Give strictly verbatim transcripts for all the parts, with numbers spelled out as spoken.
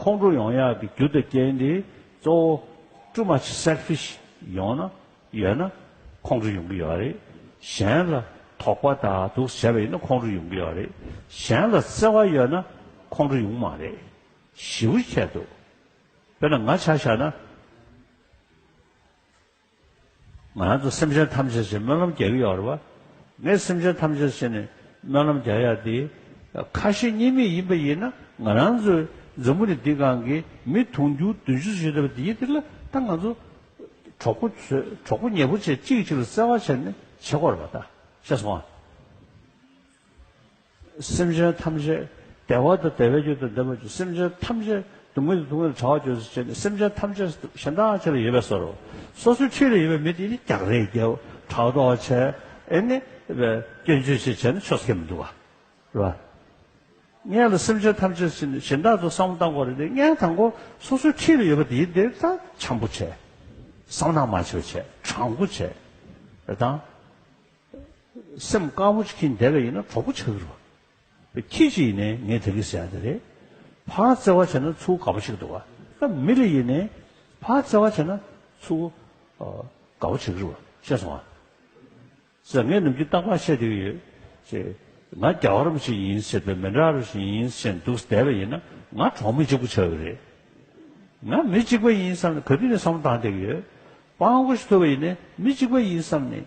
ཁོང་ཁྲོ་ཡོང་ཡག་གི་རྒྱུ་དང་རྐྱེན་དེ་གཙོ་བོ་too much selfish ཡོང་ན་ཡོད་ན་ཁོང་ཁྲོ་ཡོང་གི་ཡོད་རེད། གཞན་ལ་དོགས་པ་དང་དུ་བྱས་པ་ཡིན་ན་ཁོང་ཁྲོ་ཡོང་གི་ཡོད་རེད། གཞན་ལ་བརྩེ་བ་ཡོད་ན་ཁོང་ཁྲོ་ཡོང་མ་རེད། ཞེ་པོ་ཆེ་འདུག་དཔེར་ན་ང་ཆ་བཞག་ན། ང་རང་ཚོ་སེམས་ཅན་ཐམས་ཅད་ཀྱི་སྨོན་ལམ་རྒྱག་གི་ཡོད་རེད་བ། ངས་སེམས་ཅན་ཐམས་ཅད་ཀྱི་ནས་སྨོན་ལམ་རྒྱག་ཡག་དེ། ཁ་ཞེ་གཉིས་མེད་ཡིན་པ་ཡིན་ན་ང་རང་ཚོའི་འཛམ་བུ་གླིང་འདི་སྒང་གི་མི་དུང་ཕྱུར་བདུན་ཅུ་ཞིག་ཡོད་པ་དེ་ཡིན་དེ་ལ་ད་ང་ཚོ་གྲོགས་པོ་བཟོས་གྲོགས་པོ་ཉེ་པོ་བྱས་གཅིག་གིས་གཅིག་ལ་བརྩེ་བ་བྱས་ནས་བྱེད་དགོས་རེད་བ་ད། ཤེས་སོང་ཨ། སེམས་ཅན་ཐམས་ཅད་བདེ་བ་དང་བདེ་བའི་རྒྱུ་དང་ལྡན་པ་བཅུ། སེམས་ཅན་ཐམས་ཅད་སྡུག་བསྔལ་དང་སྡུག་བསྔལ་བྲལ་བར་གྱུར་ཅིག་བྱས་ནས་སེམས་ཅན་ཐམས་ཅད་གཞན་དག་ཆོས་ལ་ཡོད་པའི་བཟོ་འདྲ། སོ་སོའི་འཁྲིས་ལ་ཡོད་པའི་མི་དེ་ནི་རྒྱག་རེས་རྒྱབ་ཕྲག་དོག་བྱས་ཨེ་ནི་སྐྱོན་བརྗོད་བྱས་བྱས་ན་ཆོས་སྐད་མི་འདུག་བ། རེད་བ། ངས་ལ་སེམས་ཅན་ཐམས་ཅད་གཞན་དག་ཏུ་བསམ་བློ་བཏང་དགོས་རེད་དེ་ངས་དང་པོ་སོ་སོའི་འཁྲིས་ལ་ཡོད་པ་དེ་དེ་ད་འཆམ་པོ་བྱས། བསམ་ནག་མ་བྱེད་བྱས་དྲང་པོ་བྱས། རེད་དང་། སེམས་དཀར་པོ་ཅིག་གིན་བསྡད་པ་ཡིན་ན་གྲོགས་པོ་ཆགས་ཀྱི་རེད་བ། ཁྱི་ཅིག་ཡིན་ནའི་ངས་དེ་གི་ཟེར་ཡ་དེ་རེད། ཕར་བརྩེ་བ་བྱས་ན་ཚུར་དགའ་པོ་ཆགས་ཀྱི་འདུག་བ། ད་མི་ལ་ཡིན་ནའི་ཕར་བརྩེ་བ་བྱས་ན་ཚུར་དགའ་པོ་ཆགས་ཀྱི་རེད་བ། ཤེས་སོང་ཨ། ཟེར་ངས་ནམ་རྒྱུན་རྟག་པར་བཤད་བསྡད་ཀྱི་ཡོད། ཅེས། ང་རྒྱལ་བ་རིན་པོ་ཆེ་ཡིན་ཟེར་བའི་མི་འདྲ་རུ་ཞིག་ཡིན་ཟེར་འདུག་བསྡད་པ་ཡིན་ན་ང་གྲོགས་མི་གཅིག་པུ་ཆགས་ཀྱི་རེད། ང་མི་གཅིག་པ་ཡིན་བསམ་ནས་ག་དུས་ནས་བསམ་བློ་བཏང་བསྡད་ཀྱི་ཡོད། སྤྲང་པོ་ཞིག་ཐུབ་པ་ཡིན་ནའི་མི་གཅིག་པ་ཡིན་བསམ་ནས་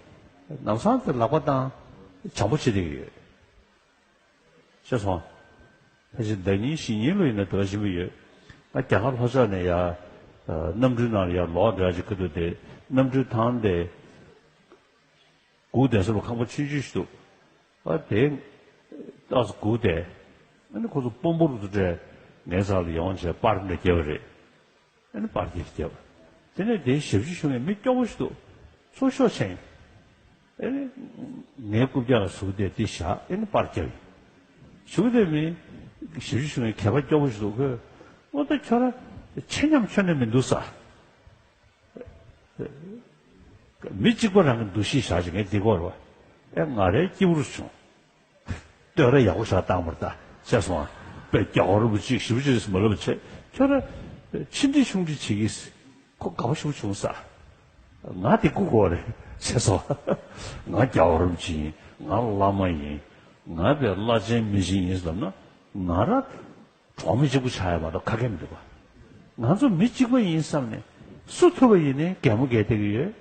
ལམ་སང་དེ་ལག་པ་བཏང་། བྱམས་པོ་བྱེད་བསྡད་ཀྱི་ཡོད། ཤེས་སོང་། ཕལ་ཆེར་ཟླ་ཉིན་བཞི་ཉིན་ལོ་ཡིན་ན་དུ་བ་ཞིམ་པོ་ཡོད། ང་རྒྱ་གར་ལྷོ་ཕྱོགས་ནས་ཡ། གནམ་གྲུའི་ནང་ལ་ཡ་ལོག་འདྲ་ཅིག་ཁ་ཐུག་དེ་གནམ་གྲུའི་ཐང་དེ། སྒུག་བསྡད་ས་ལ་ཁང་པ་ཆུང་ཆུང་ཞིག་འདུག་ཨ་དེ། ཏོག་ཙམ་སྒུག་བསྡད། ཨ་ནི་ཁོ་ཚོ་དཔོན་པོ་རུ་ཚོ་གྲས་ངའི་རྩ་ལ་ཡོང་བྱས་པར་འདྲ་བརྒྱབ་པ་རེད། ཨ་ནི་པར་འདི་བརྒྱབ། དེ་ནས་དེའི་ཞབས་ཕྱི་ཞུ་མཁན་མི་སྐྱོ་པོ་ཞིག་འདུག་ཚུར་ཤོག་ཕྱིན། ཨ་ནི། ངའི་རྐུབ་བཀྱག་ལ་ཟུག་བསྡད་དེ་བཞག་ཨ་ནི་པར་བརྒྱབ་ཡིན། ཞུ་བསྡད་མི། ཞབས་ཕྱི་ཞུ་མཁན་གད་པ་སྐྱོ་པོ་ཞིག་འདུག་ཁོས། ཨོ་ད་ཁྱོད་རང་ཆེ་ཉམས་ཁྱོན་ནས་མི་འདུག་ས། མི་གཅིག་པ་རང་གི་འདུ་ཤེས་བཞག་ཅིག་ངས་འདི་སྐོར་བ། ཨེ་ང་རའི་སྐྱིད་པོ་རུ་བྱུང་། བསྟོད་ར་ཡག་པོ་བཞག་བཏང་བར་ད་བྱས་སོང་ཨ། དཔེ་རྒྱག་རུ་བུ་གཅིག་ཞིབ་ཅིག་རེས་མ་ལབ་བྱས་ཁྱོད་ར་ཕྱི་འདྲི་ཆུང་འདྲི་བྱེད་ཀྱིས། ཁོ་དགའ་པོ་ཞིག་བྱུང་ས། ང་དེ་སྐུ་གོ་རེད་བྱས་སོང་ཨ། ང་རྒྱག་རུ་བུ་གཅིག་ཡིན། ང་བླ་མ་ཡིན། ང་དཔེ་བླ་ཆེན་མི་ཆེན་ཡིན་ཟེར་ན་ང་ར། གྲོགས་མི་གཅིག་པུ་ཆགས་ཡ་མ་གཏོགས་ཁ་སྐད་མི་འདུག་པ། ང་ཚོ་མི་གཅིག་པ་ཡིན་བསམ་ནས་སུ་ཐུབ་པ་ཡིན་ནའི་གད་མོ་བགད་བསྡད་ཀྱི་ཡོད།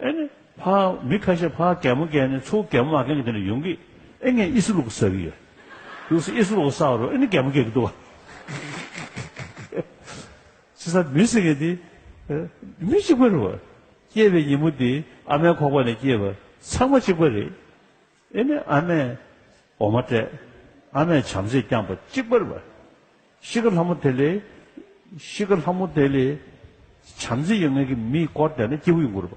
ཨེ་ནི། ཕར་མི་ཁ་ཤས་ཕར་གད་མོ་བགད་ནས་ཚུར་གད་མོ་མ་བགད་མཁན་དེ་འདྲ་ཡོང་གི། ཨེ་ངས་ཨི་སི་ལུག་ཟ་གི་ཡོད། ལུག་སི་ཨི་སི་ལུག་ཟ་རོ་ཨེ་ནི་གད་མོ་བགད་ཀྱི་འདུག་པ། ཅི་ཟ་མི་ཟེར་མཁན་དེ། ཨེ། མི་གཅིག་པ་རེད་པ། སྐྱེས་པའི་ཉིན་མོ་དེ་ཨ་མའི་ཁོག་པ་ནས་སྐྱེས་པ་ཚང་མ་གཅིག་པ་རེད། ཨེ་ནི་ཨ་མས་འོ་མ་སྤྲད། ཨ་མས་བྱམས་བརྩེས་བསྐྱངས་པ་གཅིག་པ་རེད་པ། ཤི་ཁ་ལྷ་མོ་དེ་ལས། ཤི་ཁ་ལྷ་མོ་དེ་ལས། བྱམས་བརྩེ་ཡོད་མཁན་གྱི་མིས་བསྐོར་བསྡད་ན་སྐྱིད་པོ་ཡོང་གི་རེད་པ།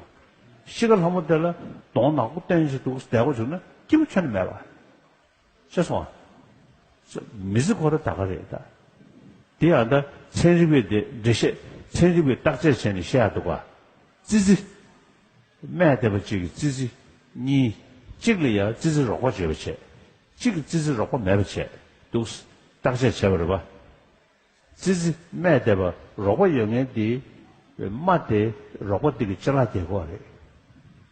ཤི་ཁ་ལྷ་མོ་དེ་ལ་གདོང་ནག་པོ་སྟོན་བཞིན་འདུག་བསྡད་དགོས་བྱུང་ན་སྐྱིད་པོ་ཁྱོན་ནས་མེད་པ། ཤེས་སོང་ཨ། མི་ཚེ་ཁོ་ར་ད་ག་རེད་ད། དེ་ཡང་ད་ཚན་རིག་པས་དེ་འགྲེལ་བཤད་ཚན་རིག་པས་བརྟག་དཔྱད་བྱས་ནས་བཤད་ཡག་འདུག་ག་ཙི་ཙི། སྨས་བསྡད་པ་གཅིག་གིས་ཙི་ཙི་གཉིས། གཅིག་ལ་ཡང་ཙི་ཙི་རོགས་པ་བྱས་པ་བྱས། གཅིག་གིས་ཙི་ཙི་རོགས་པ་མེད་པ་བྱས་འདུག་བརྟག་དཔྱད་བྱས་པ་རེད་པ། ཙི་ཙི་སྨས་བསྡད་པ་རོགས་པ་ཡོད་མཁན་དེ། རྨ་དེ་རོགས་པ་དེ་གི་ཅི་ལག་རྒྱག་གི་རེད།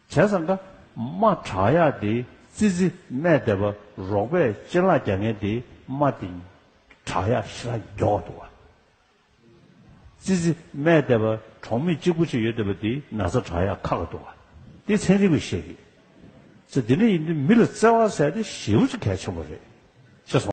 བྱས་ཙང་ཀ་རྨ་དྲག་ཡག་དེ་ཙི་ཙི་སྨས་བསྡད་པ་རོགས་པས་ཅི་ལག་རྒྱག་མཁན་དེ་རྨ་དེ་དྲག་ཡག་ཞི་ལག་མགྱོགས་འདུག་བ། ཙི་ཙི་སྨས་བསྡད་པ་གྲོགས་མེད་གཅིག་པུ་ཅིག་ཡོད་བསྡད་པ་དེ་ན་ཚ་དྲག་ཡག་ཁག་འདུག་བ། དེ་ཚན་རིག་པས་བཤད་ཀྱི། ཙི་དེ་འདྲ་ཡིན་དུས་མི་ལ་བརྩེ་བ་ཟེར་དེ་ཞེ་པོ་ཅིག་གལ་ཆེན་པོ་རེད།